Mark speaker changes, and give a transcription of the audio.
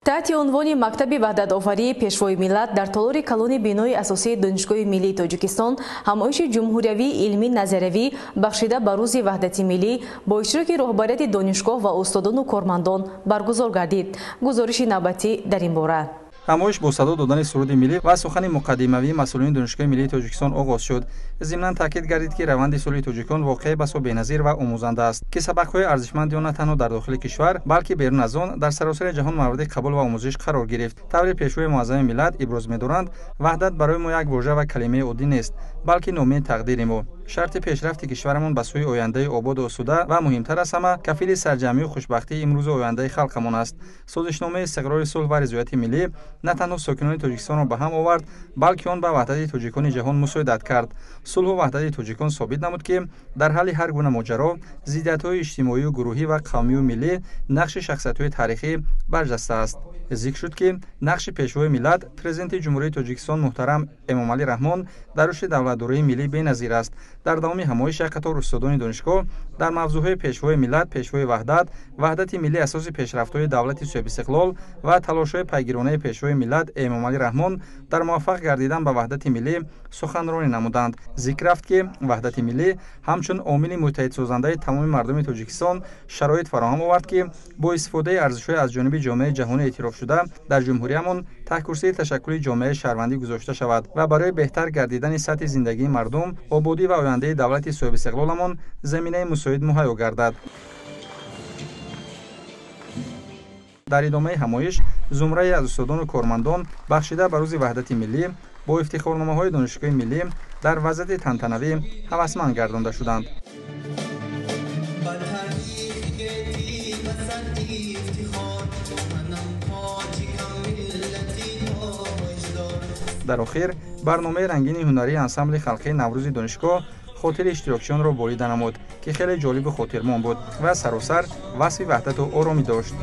Speaker 1: Таҳти унвони мактаби ваҳдатофарии Пешвои миллат дар толори калони бинои асосии Донишгоҳи миллии Тоҷикистон ҳамоиши ҷумҳуриявии илмӣ назариявӣ бахшида ба рӯзи ваҳдати миллӣ бо иштироки роҳбарияти донишгоҳ ва устодону кормандон баргузор гардид. Гузориши навбатӣ дар ин бора.
Speaker 2: Ҳамоиш бо садо додани суруди миллӣ ва сухани муқаддимавии масъулини Донишгоҳи миллии Тоҷикистон оғоз шуд. Зимнан таъкид гардид, ки раванди сулҳи тоҷикон воқеаи басо беназир ва омӯзанда аст, ки сабақҳои арзишманди он на танҳо дар дохили кишвар, балки берун аз он дар саросари ҷаҳон мавриди қабул ва омӯзиш қарор гирифт. Тавре Пешвои муаззами миллат иброз медоранд, ваҳдат барои мо як вожа ва калимаи оддӣ нест, балки номаи тақдири мо, шарти пешрафти кишварамон ба сӯи ояндаи ободу осуда ва муҳимтар аз ҳама кафили сарҷамъию хушбахтии имрӯзу ояндаи халқамон аст. Созишномаи истиқрори сулҳ ва ризояти миллӣ на танҳо сокинони Тоҷикистонро ба ҳам овард, балки он ба ваҳдати тоҷикони ҷаҳон мусоидат кард. Сулҳу ваҳдати тоҷикон собит намуд, ки дар ҳалли ҳар гуна моҷаро, зиддиятҳои иҷтимоию гурӯҳӣ ва қавмию миллӣ нақши шахсиятҳои таърихӣ барҷаста аст. Зикр шуд, ки нақши Пешвои миллат, Президенти Ҷумҳурии Тоҷикистон муҳтарам Эмомалӣ Раҳмон дар рушди давлатдории миллӣ беназир аст. Дар давоми ҳамоиш як қатор устодони донишгоҳ дар мавзӯъҳои Пешвои миллат, Пешвои ваҳдат, ваҳдати миллӣ асоси пешрафтҳои давлати соҳибистиқлол ва талошҳои пайгиронаи Пешвои миллат Эмомалӣ Раҳмон дар муваффақ гардидан ба ваҳдати миллӣ суханронӣ намуданд. Зикр рафт, ки ваҳдати миллӣ ҳамчун омили муттаҳидсозандаи тамоми мардуми Тоҷикистон шароит фароҳам овард, ки бо истифодаи арзишҳои аз ҷониби ҷомеаи ҷаҳонӣ эътироф шуда дар ҷумҳуриямон таҳкурсии ташаккули ҷомеаи шаҳрвандӣ гузошта шавад ва барои беҳтар гардидани сатҳи зиндагии мардум, ободӣ ва ояндаи давлати соҳибистиқлоламон заминаи мусоид муҳайё гардад. Дар идомаи ҳамоиш зумрае аз устодону кормандон бахшида ба рӯзи ваҳдати миллӣ бо ифтихорномаҳои Донишгоҳи миллӣ дар вазъияти тантанавӣ ҳавасманд гардонда шуданд. Дар охир барномаи рангини ҳунарии ансамбли халқии Наврӯзи донишгоҳ хотири иштирокчиёнро болида намуд, ки хеле ҷолибу хотирмон буд ва саросар васфи ваҳдату оромӣ дошт.